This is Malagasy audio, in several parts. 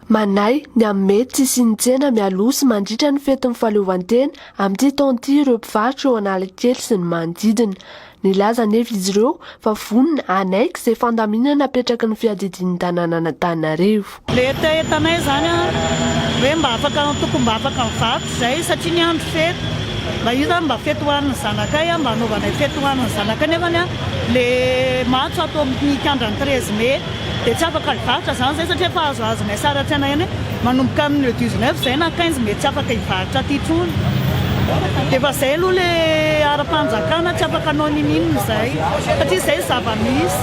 Manahy ny amin'ny mety tsy hisian'ny tsena mialoha sy mandritra ny fetin'ny fahaleovantena amin'ity taona ity ireo mpivarotra eo Analakely sy ny manodidina. Nilaza anefa izy ireo fa vonona hanaiky izay fandaminana apetraky ny fiadidian'ny tanànan'Antananarivo. Le hetahetanay izany an, hoe mba afaka tokony mba afaka mivarotra izay satria ny andro fety, mba io izany mba fety ho an'ny zanakay an, mba hanaovanay fety ho an'ny zanakay nefany an le matso ato amin'ny kianjan'ny 13 mai. Dia tsy afaka hivarotra izany izay satria efa azoazonay sary an-tsaina ihany hoe manomboka amin'ny le 19 izay na 15 mety tsy afaka hivarotra aty intsony. Dia efa izay aloha le ara-panjakana tsy afaka hanao ninoninona izay satria izay ny zava-misy.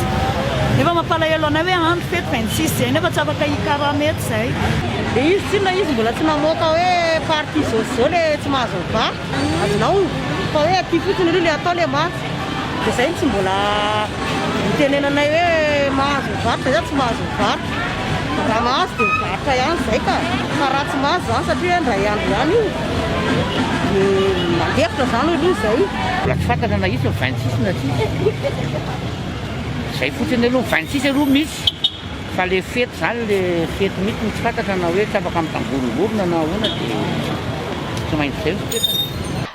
Nefa mampalahelo anay hoe andro fety 26 izay nefa tsy afaka hikarama eto izay. Dia izy tsinona izy mbola tsy namoaka hoe partie zao sy zao le tsy mahazo mivarotra, azonao? Fa hoe aty fotsiny aloha le atao le matso. Dia izay no tsy mbola nitenenanay hoe mahazo mivarotra za tsy mahazo mivarotra. Raha mahazo dia mivarotra ihany izay ka. Fa raha tsy mahazo izany satria hoe indray andro ihany io dia mandefitra izany aloha izay. Mbola tsy fantatra na hisy ny 26 na tsy hisy. Izay fotsiny aloha, 26 aloha misy fa le fety izany le fety mihitsy no tsy fantatra na hoe tsy afaka mitangorongorona na ahoana dia tsy maintsy izay no fipetrany.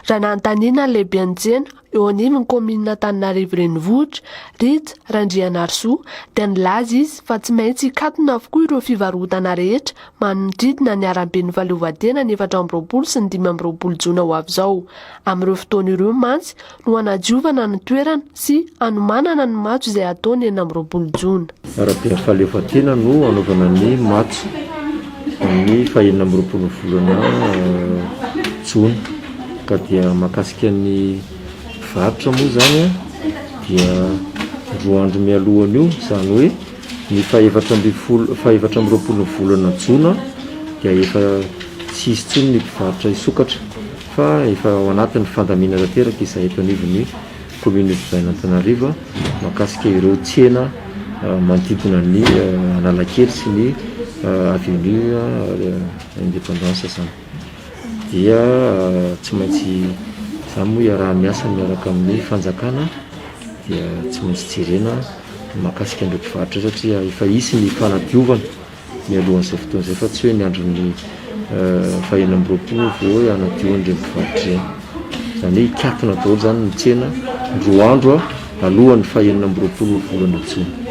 Raha nanontaniana ny lehiben'ny tsena, Eo anivon'ny kaominina Antananarivo Renivohitra, Rija Randrianarisoa, dia nilaza izy fa tsy maintsy hikatona avokoa ireo fivarotana rehetra manodidina ny araben'ny fahaleovantena ny 24 sy ny 25 jona ho avy izao. Amin'ireo fotoana ireo mantsy no hanadiovana ny toerana sy hanomanana ny matso izay hatao ny 26 jona. Araben'ny fahaleovantena no hanaovana ny matso amin'ny faha-26 volana jona. Ka dia mahakasika ny mpivarotra moa izany dia roa andro mialohan'io, izany hoe ny fahefatra ambin'ny folo, fahefatra amby roapolo ny volana jona dia efa tsy hisy intsony ny mpivarotra hisokatra fa efa ao anatin'ny fandaminana tanteraka izahay eto anivon'ny commune urbaine Antananarivo mahakasika ireo tsena manodidina ny Analakely sy ny avenue Indépendance izany. dia tsy maintsy izany moa iaraha-miasa miaraka amin'ny fanjakana dia tsy maintsy jerena ny mahakasika an'ireo mpivarotra ireo satria efa hisy ny fanadiovana mialohan'izay fotoana izay fa tsy hoe ny andron'ny faha 26 vao hoe hanadio an'ireny mpivarotra ireny. Izany hoe hikatona daholo izany ny tsena roa andro alohan'ny faha 26 volana jona.